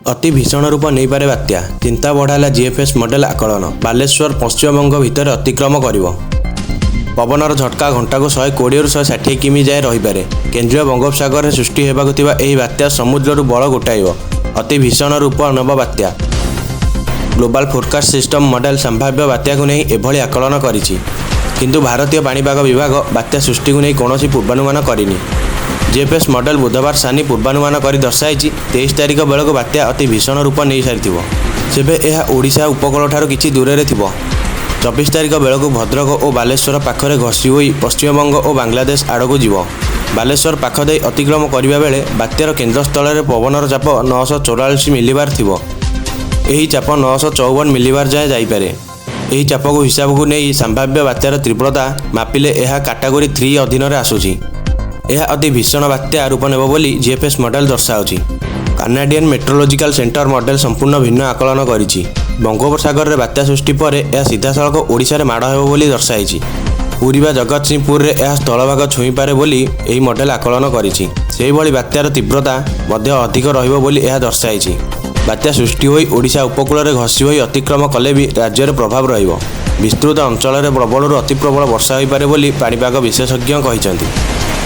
ଅତି ଭୀଷଣ ରୂପ ନେଇପାରେ ବାତ୍ୟା, ଚିନ୍ତା ବଢ଼ାଇଲା ଜିଏଫ୍ଏସ୍ ମଡେଲ ଆକଳନ। ବାଲେଶ୍ୱର ପଶ୍ଚିମବଙ୍ଗ ଭିତରେ ଅତିକ୍ରମ କରିବ। ପବନର ଝଟକା ଘଣ୍ଟାକୁ 120ରୁ 160 କିମି ଯାଏ ରହିପାରେ। କେନ୍ଦ୍ରୀୟ ବଙ୍ଗୋପସାଗରରେ ସୃଷ୍ଟି ହେବାକୁ ଥିବା ଏହି ବାତ୍ୟା ସମୁଦ୍ରରୁ ବଳ ଗୋଟାଇବ। ଅତି ଭୀଷଣ ରୂପ ନେବ ବାତ୍ୟା। ଗ୍ଲୋବାଲ ଫୋରକାଷ୍ଟ ସିଷ୍ଟମ ମଡେଲ ସମ୍ଭାବ୍ୟ ବାତ୍ୟାକୁ ନେଇ ଏଭଳି ଆକଳନ କରିଛି। କିନ୍ତୁ ଭାରତୀୟ ପାଣିପାଗ ବିଭାଗ ବାତ୍ୟା ସୃଷ୍ଟିକୁ ନେଇ କୌଣସି ପୂର୍ବାନୁମାନ କରିନି। ଜିଏଫ୍ଏସ୍ ମଡେଲ ବୁଧବାର ସାନି ପୂର୍ବାନୁମାନ କରି ଦର୍ଶାଇଛି, 23 ତାରିଖ ବେଳକୁ ବାତ୍ୟା ଅତି ଭୀଷଣ ରୂପ ନେଇସାରିଥିବ। ସେବେ ଏହା ଓଡ଼ିଶା ଉପକୂଳଠାରୁ କିଛି ଦୂରରେ ଥିବ। 24 ତାରିଖ ବେଳକୁ ଭଦ୍ରକ ଓ ବାଲେଶ୍ୱର ପାଖରେ ଘଷି ହୋଇ ପଶ୍ଚିମବଙ୍ଗ ଓ ବାଂଲାଦେଶ ଆଡ଼କୁ ଯିବ। ବାଲେଶ୍ୱର ପାଖ ଦେଇ ଅତିକ୍ରମ କରିବା ବେଳେ ବାତ୍ୟାର କେନ୍ଦ୍ରସ୍ଥଳରେ ପବନର ଚାପ 944 ମିଲିବାର ଥିବ। ଏହି ଚାପ 954 ମିଲିବାର ଯାଏଁ ଯାଇପାରେ। ଏହି ଚାପକୁ ହିସାବକୁ ନେଇ ସମ୍ଭାବ୍ୟ ବାତ୍ୟାର ତୀବ୍ରତା ମାପିଲେ ଏହା କାଟାଗୋରୀ 3 ଅଧୀନରେ ଆସୁଛି। ଏହା ଅତି ଭୀଷଣ ବାତ୍ୟା ରୂପ ନେବ ବୋଲି ଜିଏଫ୍ଏସ୍ ମଡେଲ ଦର୍ଶାଉଛି। କାନାଡିଆନ୍ ମେଟ୍ରୋଲୋଜିକାଲ ସେଣ୍ଟର ମଡେଲ ସମ୍ପୂର୍ଣ୍ଣ ଭିନ୍ନ ଆକଳନ କରିଛି। ବଙ୍ଗୋପସାଗରରେ ବାତ୍ୟା ସୃଷ୍ଟି ପରେ ଏହା ସିଧାସଳଖ ଓଡ଼ିଶାରେ ମାଡ଼ ହେବ ବୋଲି ଦର୍ଶାଇଛି। ପୁରୀ ବା ଜଗତସିଂହପୁରରେ ଏହା ସ୍ଥଳଭାଗ ଛୁଇଁପାରେ ବୋଲି ଏହି ମଡେଲ ଆକଳନ କରିଛି। ସେହିଭଳି ବାତ୍ୟାର ତୀବ୍ରତା ମଧ୍ୟ ଅଧିକ ରହିବ ବୋଲି ଏହା ଦର୍ଶାଇଛି। ବାତ୍ୟା ସୃଷ୍ଟି ହୋଇ ଓଡ଼ିଶା ଉପକୂଳରେ ଘଷି ହୋଇ ଅତିକ୍ରମ କଲେ ବି ରାଜ୍ୟରେ ପ୍ରଭାବ ରହିବ। ବିସ୍ତୃତ ଅଞ୍ଚଳରେ ପ୍ରବଳରୁ ଅତିପ୍ରବଳ ବର୍ଷା ହୋଇପାରେ ବୋଲି ପାଣିପାଗ ବିଶେଷଜ୍ଞ କହିଛନ୍ତି।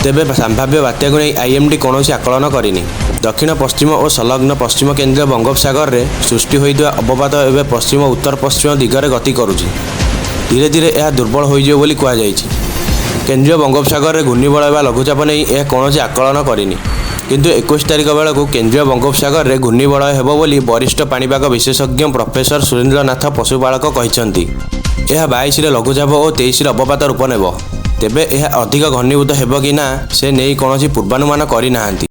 ତେବେ ସମ୍ଭାବ୍ୟ ବାତ୍ୟାକୁ ନେଇ ଆଇଏମ୍ଡି କୌଣସି ଆକଳନ କରିନି। ଦକ୍ଷିଣ ପଶ୍ଚିମ ଓ ସଂଲଗ୍ନ ପଶ୍ଚିମ କେନ୍ଦ୍ରୀୟ ବଙ୍ଗୋପସାଗରରେ ସୃଷ୍ଟି ହୋଇଥିବା ଅବପାତ ଏବେ ପଶ୍ଚିମ ଉତ୍ତର ପଶ୍ଚିମ ଦିଗରେ ଗତି କରୁଛି। ଧୀରେ ଧୀରେ ଏହା ଦୁର୍ବଳ ହୋଇଯିବ ବୋଲି କୁହାଯାଇଛି। କେନ୍ଦ୍ରୀୟ ବଙ୍ଗୋପସାଗରରେ ଘୂର୍ଣ୍ଣିବଳୟ ବା ଲଘୁଚାପ ନେଇ ଏହା କୌଣସି ଆକଳନ କରିନି। କିନ୍ତୁ 21 ତାରିଖ ବେଳକୁ କେନ୍ଦ୍ରୀୟ ବଙ୍ଗୋପସାଗରରେ ଘୂର୍ଣ୍ଣିବଳୟ ହେବ ବୋଲି ବରିଷ୍ଠ ପାଣିପାଗ ବିଶେଷଜ୍ଞ ପ୍ରଫେସର ସୁରେନ୍ଦ୍ରନାଥ ପଶୁପାଳକ କହିଛନ୍ତି। ଏହା 22ରେ ଲଘୁଚାପ ଓ 23ରେ ଅବପାତ ରୂପ ନେବ। ତେବେ ଏହା ଅଧିକ ଘନୀଭୂତ ହେବ କି ନା ସେ ନେଇ କୌଣସି ପୂର୍ବାନୁମାନ କରିନାହାନ୍ତି।